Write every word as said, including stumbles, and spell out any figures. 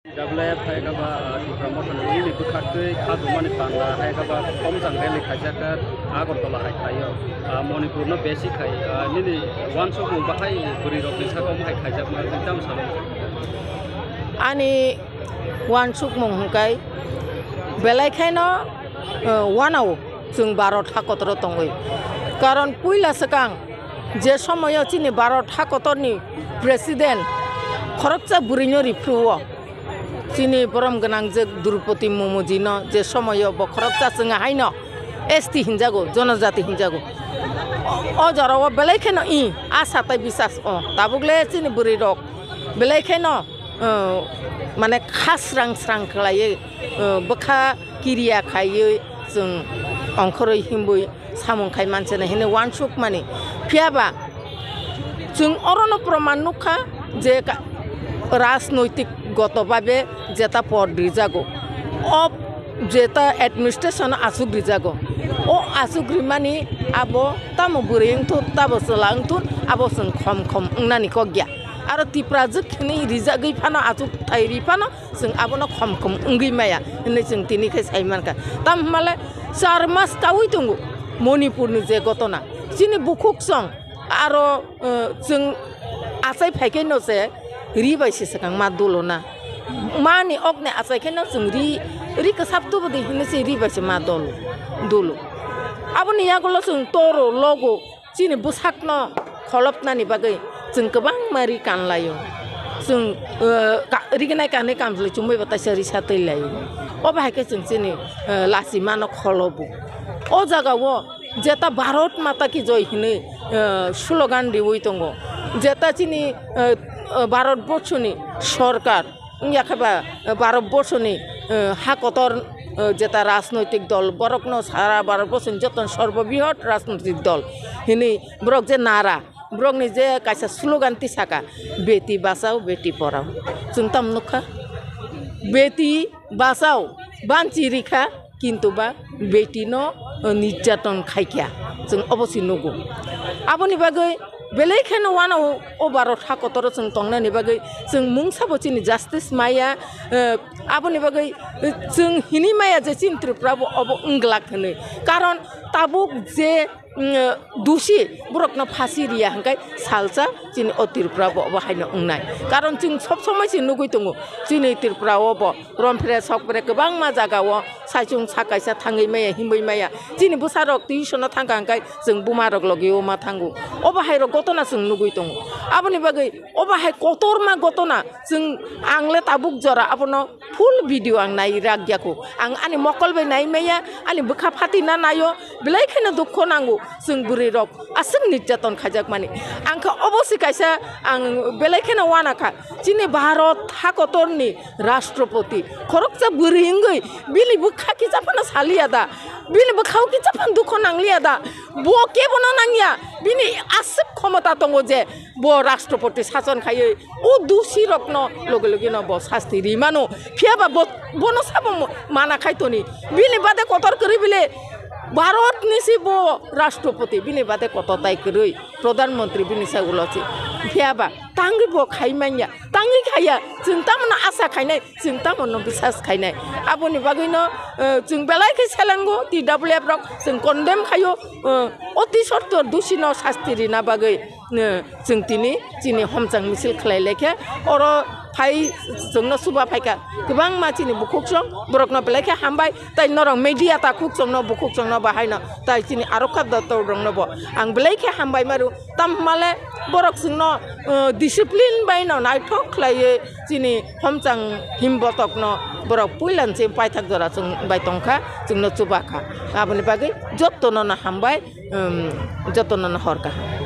Double F hai khe ba, ah, Tipra Motha ni nini bwkhaktwi kha tongmani panda hai khe ba Khomjang rally khaijak khe Agartala hai khlaio. Ah, Manipur no besi khai, ah, nini uansukmung bahai bwrwi rok ni saka omo hai khaijakma tamo salo. Ani uansukmung hwnkhe belai kheno, ah, uanao chwng Bharat ha kotoro tongwi. Karon puila swkang je somoyo chini Bharat ha kotorni president khoroksa bwrwino riphruo. Chini borom gwnang je Droupadi Murmu jino je somoyo bo khoroksa chwng haino S T hinjago, jonojati hinjago. O, o jorao belai kheno i asa tai bisas o. Tabuk le chini bwrwi rok belai kheno, o, mane kha srang srang khlaiwi, o, bwkha kiriya khaiwi chwng ongkhorwi himbwi samung khai manse na hini uansukmani. Phiya ba chwng orono proman nukha je ka-, rajnoitik goto babe jeta pod rijago. O jeta administration asuk rijago. O asuk rimani abo tamo bwrwi wngthun, tamo chwla wngthun, abo chwng khom khom wngnani kok ya. Aro Tipra jwk hwnwi rijagwi phano asuk thai ri phano chwng abono khom khom wngwi maya hwnwi chwng tini khe sai mankha. Tamo hwnmale char mas kaui tongo Manipurni je gotona. Chini bukhuk song aro, eh, chwng achai phai khe no se ri bai se swkang ma dolo na. Mani okni achai khe no chwng ri, ri kwsap tubu di hwnwi se ri bai se ma dolo, dolo. Aboni yagulo chwng toro logo chini bwsakno kholopnani bagwi chwng kwbangma ri kanlaio. Chwng, eh, ka-, rignai kanwi kamchwlwi chumui bo taisa ri satwi laio. Obo hai khe chwng chini, eh, lachimano kholobo. O jagao jeta Bharat Mata Ki Jai hinwi, eh, slogan riwi tongo. Jeta chini, eh, eh, Bharat Borshoni sorkar, wngya khe ba, eh, Bharat Borshoni, eh, ha kotor, eh, jeta rajnoitik dol, borokno sara Bharat Borshoni joto sorbo brihot rajnoitik dol hinwi borok je nara, borokni je kaisa slogan tisaka, "Beti bachao, beti padhao." Chwng tamo nukha, beti bachao, banchi rikha, kintu ba beti no, eh, nirjaton khaikha, chwng obo se nugo. Aboni bagwi belai kheno uanao o Bharat ha kotoro chwng tongnani bagwi chwng mungsa bo chini justice maya, eh, aboni bagwi, eh, chwng hini maya je chini Tripura bo obo wngglak hwnwi. Karon tabuk je, mm, dusi borokno phasi riya hwnkhe salsa chini o Tripura bo obo haino wngnai. Karon chwng sob somoi se nugwi tongo chini Tripura o bo romphre sokphre kwbangma jaga o saichung sa kaisa thangwi maya, himwi maya. Chini bwsarok tuition-o thangkha hwnkhe chwng bumarok logi o ma thango. Obo hai rok gotona chwng nugwi tongo. Aboni bagwi obo hai kotorma gotona chwng, ang le tabuk jora abono full video ang nai rak ya kho. Ang ani mokol bai nai maya, ani bwkha phatina naio, belai kheno dukho nango chwng bwrwi rok. Aswk nirjaton khaijakmani. Ang kha obo se kaisa ang belai kheno uanakha. Chini Bharat hakotorni Rashtrapati khoroksa bwrwi wngwi bini bwkha kisa phano saliya da? Bini bwkhao kisa phano dukho nangliya da? Bo kebono nangya. Bini aswk khomota tongo je bo Rashtrapati sason khaiwi o dusi rokno loge loge no bo sasti ri mano. Phiya ba bo, bono sabo mo-, mana khai toni. Bini bade kotor kwrwi bile Bharat ni si bo Rashtrapati, bini bade kotor tai kwrwi Pradhan Mantri bini sa ulo si. Phiya ba tangwi bo khai manya, tangwi khaya, chwng tamo no asa khainai, chwng tamo no bisas khainai. Aboni bagwi no, eh, chwng belai khe selengo T W F rok, chwng condemn khaio, eh, oti sotto dusi no sasti rina bagwi. Chwng tini chini homchang misil khlai laikha. Oro phai chwngno chuba phaikha kwbangma chini bukhuk song, borokno belai khe hambai. Tai norok media takhuk chwngno, bukhuk chwngno bahaino, tai chini Arokha Dotto rokno bo ang belai khe hambai maru. Tam hwnmale borok chwngno, uh, discipline bai no naithok khlaiwi chini homchang himbotokno borok puilan se paithak jora chwng bai tongkha, chwngno chuba kha. Aboni bagwi jottono no hambai. Um, jotono no hor kaham.